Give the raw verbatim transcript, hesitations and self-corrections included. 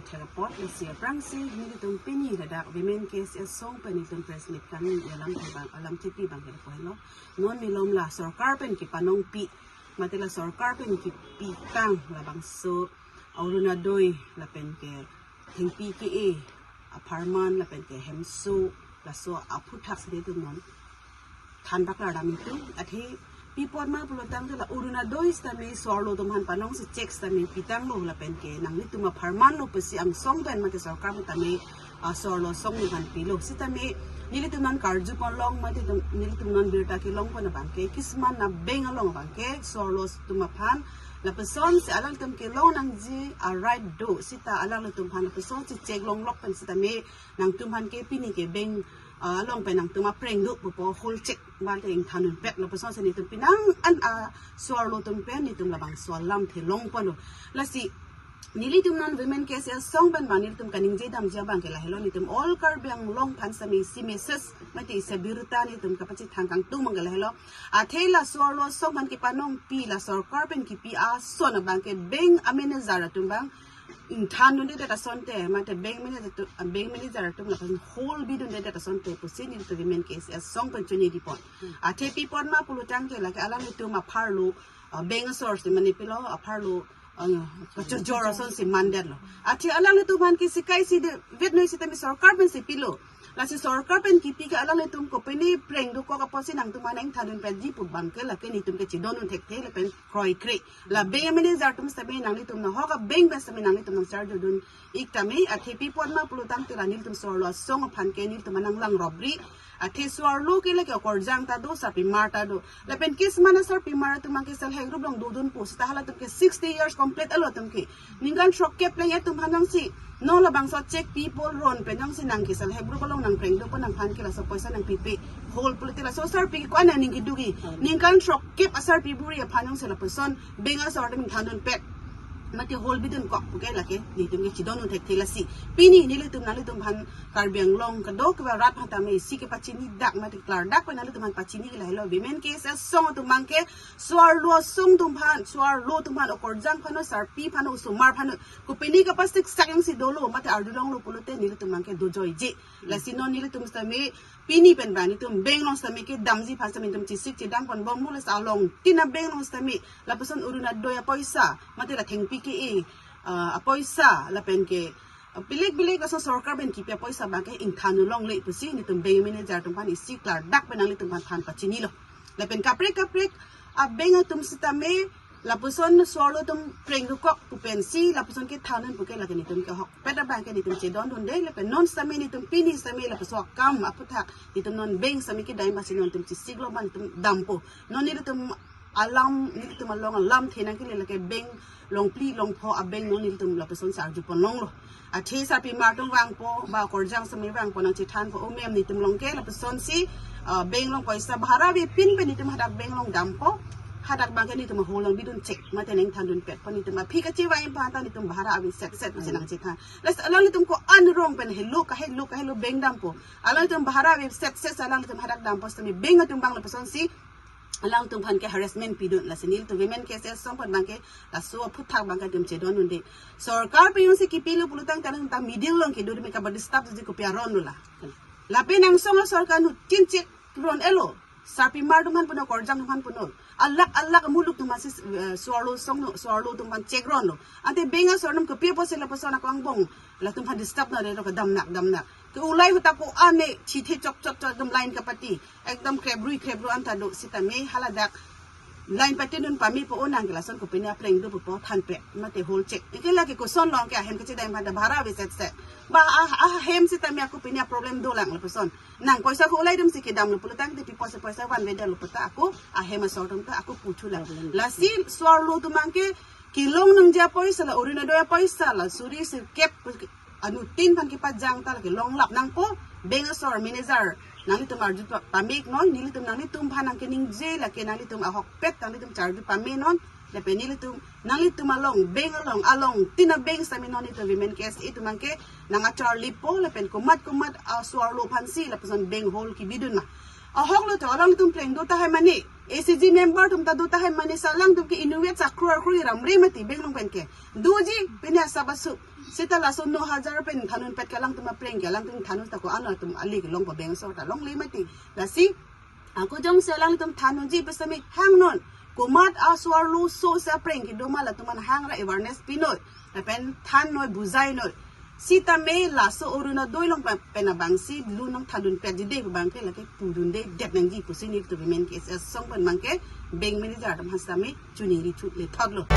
Therapot lasi aphrangsi nelitum pini ladak Women K S A asong pen nelitum press meet kangni alamthe abang, alamthepi abang ke lapu helo. Non malom la sorkar pen kepanongpi, mate la sorkar pen kepitang labangso Orunodoi lapen ke thengpi ke-e apharman lapen ke hemso, laso aphuthak si nelitum non than paklar dam itum. Athe pi apot ma pulotangte la Orunodoi sitame so-arlo atum aphan panong si check sitame pitanglo lapen ke nanglitum apharman lo pusi angsong pen mate sorkar pen tame, ah, so-arlo asong atum aphan pilo. Sitame nelitum non karjupon long mate tum, nelitum non birta kelongpon abang ke kisman na bank along abang ke so-arlo atum aphan lapusonsi alangtum kelong nangji a-right do, sita alangtum aphan lapusonsi check longlok pen sitame nangtum aphan ke pini ke bank, ah, along pen nangtum apreng do pupo, hold check abang ke ingthan unpet lapusonsi nelitum pinang an, ah, so-arlo atum pen nelitum labangso alamthe longponlo. Lasi nelitum non Women K S A asong pen abang nelitum kaningje damji abang ke lahelo, nelitum all Karbi Anglong aphan sitame isi message mate isi abirta nelitum kapachethang kangtung abang ke lahelo. Athe la so-arlo asong aphan kepanongpi la sorkar pen kepi ason abang ke bank a-manager atum abang ingthan dundedet asonte, mate bank manager atum, bank manager atum lapen hold bidundedet asonte pusi nelitum Women K S A asong pen chonedipon. Athe pi apot ma pulotangte lake alanglitum apharlo, ah, bank asor si mane pilo apharlo, ah, kachojor asonsi mandetlo. Athe alanglitum aphan ke sikaisi de vet noi sitame sorkar pensi pilo. Lasi sorkar pen kepi ke alanglitum kopine preng dokok apotsi nangtum aphan ingthan unpetji pu abang ke lake nelitum ke chedondun thekthe lapen kroikre. La bank manager atum sitame nanglitum nahok a-bank pen sitame nanglitum nangcharjudun ik tame. Athe pi apot ma pulotangte la nelitum so-arlo asong aphan ke nelitum aphan nanglang robri. Athe so-arlo ke lake okorjang ta do, sarpimar ta do. Lapen kisman asarpimar atum abang ke self help group along dodunpo, sita halatum ke sixty years complete alo atum ke. Ningkan throkkep lang atum aphan nangsi non labangso check pi pu ron pen nangsi nang ke self help group along nangpreng dopo, nangphan ke laso poisa nangpipe, hold pulote laso sarpi ke ko-an aning kedoji. Ningkan throkkep asarpi buri aphan nangsi lapuson bank asor atum ingthan dunpet mate hold bidunkok pu ke lake nelitum ke chedondun thekthe. Lasi pini nelitum nanglitum aphan Karbi Anglong kadokave arat aphan tame isi kepachini dak mate klardak pen nanglitum aphan pachini ke lahelo, Women K S A asong atum abang ke so-arlo asong atum aphan, so-arlo atum aphan, okorjang aphan, sarpi aphan, osomar aphan kopine kapasik sak nangsi dolo mate arjulonglo pulote nelitum abang ke dojoije. Lasi non nelitum sitame pini pen abang nelitum bank along sitame kedamji aphan sitame nelitum chesik chedamponbomlo, lasi alongtin a-bank along sitame lapuson Orunodoi apoisa mate la thengpi ke-e, ah, apoisa lapen ke, ah, bilek bilek laso sorkar pen kepi apoisa abang ke ingthan un longle pusi nelitum bank manager atum aphan isi klardak pen nanglitum aphan than pachinilo. Lapen kaprek kaprek a-bank atum sitame lapuson so-arlo atum preng dokok pu pensi lapuson kethan un pu ke lake nelitum ke ahokpet abang ke nelitum chedondunde. Lapen non sitame nelitum pini sitame lapuson akam aphuthak nelitum non bank sitame kedam apotsi nelitum chesiklo abang nelitum dampo. Non nelitum alam, nelitum along alamthe nangkele lake bank longphli longpho a-bank non nelitum lapusonsi arjupon longlo. Athe sarpimar atum vangpo, ba okorjang sitame vangpo, nangchethanpo, o ma'am, nelitum along ke lapusonsi, ah, bank along poisa bhara avepin pen nelitum hadak bank along dampo. Hadak abang ke nelitum a-hold along bidun check mate nangthan dunpetpo, nelitum aphi kachevai aphan ta nelitum bhara ave setset pusi nangchethan. Lasi alanglitum ko-an arong pen helo kahelo kahelo bank dampo. Alanglitum bhara ave setset, alanglitum hadak dampo sitame bank atum abang lapusonsi alangtum aphan ke harassment pidun. Lasi nelitum Women K S A asong pen abang ke laso aphuthak abang ke nelitum chedondunde. Sorkar pen jongsi kepilo pulotangte alanglitum ta middle along kedo, tumi kaba disturb ji kopi aron lo la. Lapen angsong a-sorkar nutin check ron-elo. Sarpimar atum aphan punon, okorjang atum aphan punon. Alak alak muluk atum aphansi, eh, so-arlo asong no, so-arlo atum aphan check ronlo. Ante bank asor atum kopi apotsi lapuson ako angbong latum aphan disturb nangdetlo, kedam nak dam nak. Ke ulai ahut ako ane chithe chok chok chok ekdom line kapati, ekdom krebrui krebru anta do sitame haladak line patidun pame po, o nang ke lason kopine apreng do pupo thanpet mate hold check. Anke lake koson along ke ahem kachedam aphan ta bhara ave setset. Ba a, ahem sitame ako pine a-problem dolang lapuson. Nang poisa ko ulai atumsi kedamlo pulotangte pi apotsi poisa vanvedetlo pu ta ako ahem asor atum ta ako puthulang. Lasi so-arlo atum abang ke kelong nangji apoisa la Orunodoi apoisa la suri sirkep anutin aphan kepajang ta lake longlap nangpo. Bank asor manager nanglitum arju pa-, pame iknon, nelitum nanglitum aphan nangkeningje lake nanglitum ahokpet nanglitum charju pame non. Lapen nelitum nanglitum along bank along, alongtin a-bank sitame non nelitum Women K S A atum abang ke nang acharlipo, lapen komat komat a-so-arlo aphansi lapuson bank hold kebidun ma. Ahoklo to, alanglitum preng do tahai mane. A C G member atum ta do tahai, mane sa alangtum ke inutvet sa crore crore ramre mati bank along pen ke. Doji pini asap asu. Seta laso no hajar pen thandun pet ke alangtum aphrang ke, alangtum thandun ta ko-an atum ali kelong pa bank asor ta longle mati. Lasi ako jongsi alangtum thandunji pu setame hangnon. Komat asor lo so sa aphrang kedo ma latum aphan hangra, awareness pinoi. Lapen thannoi, bujainoi. Sitame laso Orunodoi along pen, pen abangsi lo nangthandun petji de pu abang ke lake pudunde det nangji pusi netum women ke asong pen abang ke bank manager atum aphan setame choningri chule thotlo.